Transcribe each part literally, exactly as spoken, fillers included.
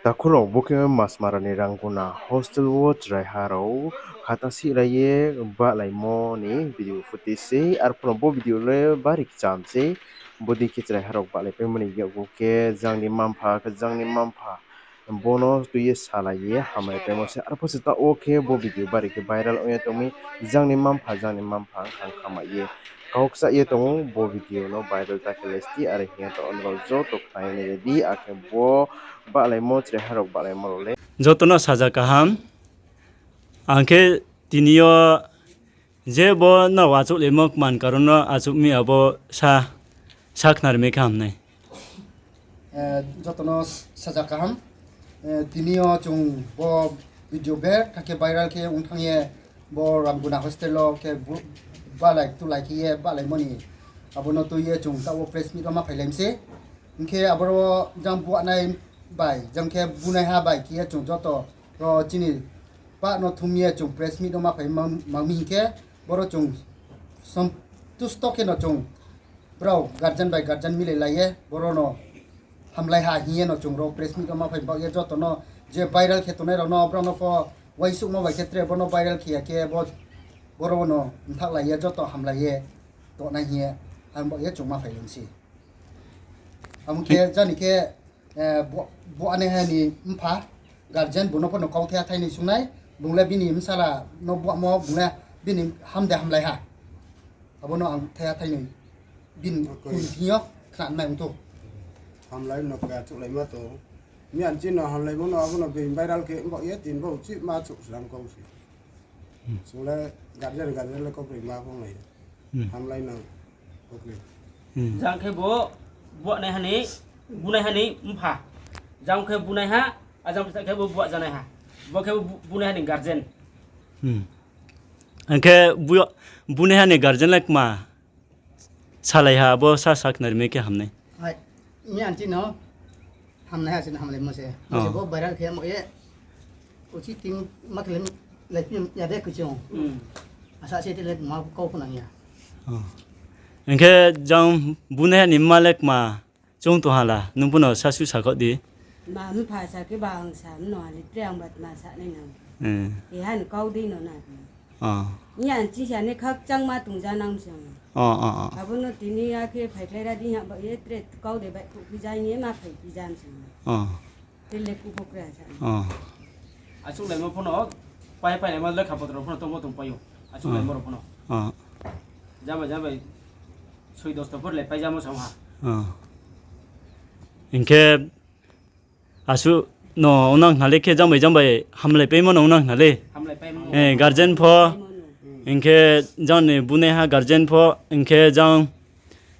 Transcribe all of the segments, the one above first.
Takhu rao, bo khe Masmara ni Ranguna hostel wo chraiha rao khata sihlai ye bahlaimo ni video footage sei. Arphuh no bo video le bari kcham sei. Bodei khe chraiha rao bahlaipaimo ni yakgu khe jang ni mma-mpha, khe jang ni mma-mpha bono tui ye salai ye hamlaipaimo se. Arphuh se taoh wo khe bo video bari khe viral ong ye tong mi, jang ni mma-mpha, jang ni mma-mpha wngkha khamai ye kau kchah ye tong ou. Bo video no viral ta khe lai sti, are hing ye taoh wo nrao joto khna ye nai di, akhe bo bahlaimo, chraiha rao bahlaimo rao le. Joto no saja kaham. Ang khe tini yo je bo nrao achouhlaimo kman karon no achouh mi abo sa, sa khnari mi khe ham nai. Joto no saja kaham. Tini yo chung bo video betha khe viral khe ong thanng ye, bo Ranguna hostel wo khe bahlai tulai khe ye bahlaimo ni, abo no tui ye chung taoh wo press meet wo ma phailai mi se. Hing khe aboro jang buahnai bai, jang khe bunaiha bai khe ye chung joto ro chini pah no thum ye chung press meet wo ma phai mang mi hing khe, boro chung santusto khe no chung brao guardian bai guardian milai lai ye boro no hamlai ha hing ye no chung ro press meet wo ma phai baoh ye joto no je viral khe tongnai rao no brao no pho uaingsouhmo bai khe tre bo no viral khe ya khe bo, boro no mthaohlai ye joto hamlai ye tongnai hing ye ang baoh ye chung ma phai lung se. Abo khe jani khe buahnaiha ni mpha, guardian bung no pho no kauthai thai noi sung nai, bung le bini bsala no buahmo bung le bini ham de hamlai ha. Abo no ang thai thai noi bini kuni thing yo khna nai ong thou. Hamlai no khe achouhlaima tong. Miyan chini no hamlaimo no abo no being viral khe baoh ye tini bo uchih ma achouh slam kau se. Chung le guardian, guardian le kaukroi ma phonglai. Hamlai no kaukroi. Jang khe bo buahnaiha ni, bunaiha ni mpha. Jang khe bunaiha, ajang khe bo buah janaiha. Bo khe bunaiha ni guardian. Ang khe bunaiha ni guardian le kma salai ha, abo sa sakhnari mi khe ham nai. Miyan chini no hamnaiha se hamlaimo se. Bo se bo viral khe mo ye. Uchih ting ma khe le lai phi ya de kuchung. Asa se te le ma kau pho nang ya. Hing khe jang bunaiha ni mma le kma chung tong ha la, nung pho no sasu sakhaoh di. Ma mpha sa khe ba ang sa mno ha le tre ang ba tma sa nai nang. Keha ni kau dei no na. Miyan chini sa ni khakchangma tongja nang se. Abo no tini ya khe phaikhlai ra di hing ya ba ye tre kau de baihkhouh phi ja hing ye ma phai phi ja se. Te le kubo kra sa. Achouhlaimo pho no, pai pailaimo lekha potro pho no tongmo tongpai ou. Achouhlaimo rao pho no. Jambai jambai soi dosto por le paijamo sa ha. Hing khe asuh no ongnang khna le khe jang bai jang bai hamlaipaimo no ongnang khna le. Guardian pho, hing khe jang ni bunaiha guardian pho, hing khe jang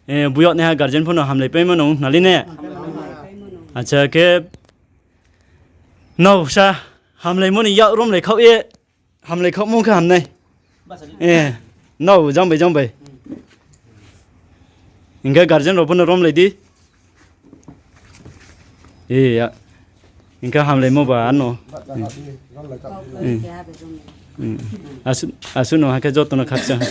buyagnaiha guardian pho no hamlaipaimo no ong khna le ne. Acha khe nrao sa hamlaimo ni yak romlai khaoh ye, hamlai khaohmo khe ham nai. Nrao jang bai jang bai. Hing khe guardian rao pho no romlai di. Hing khe hamlaimo ba ano. Asuh no ha khe joto no khakchang.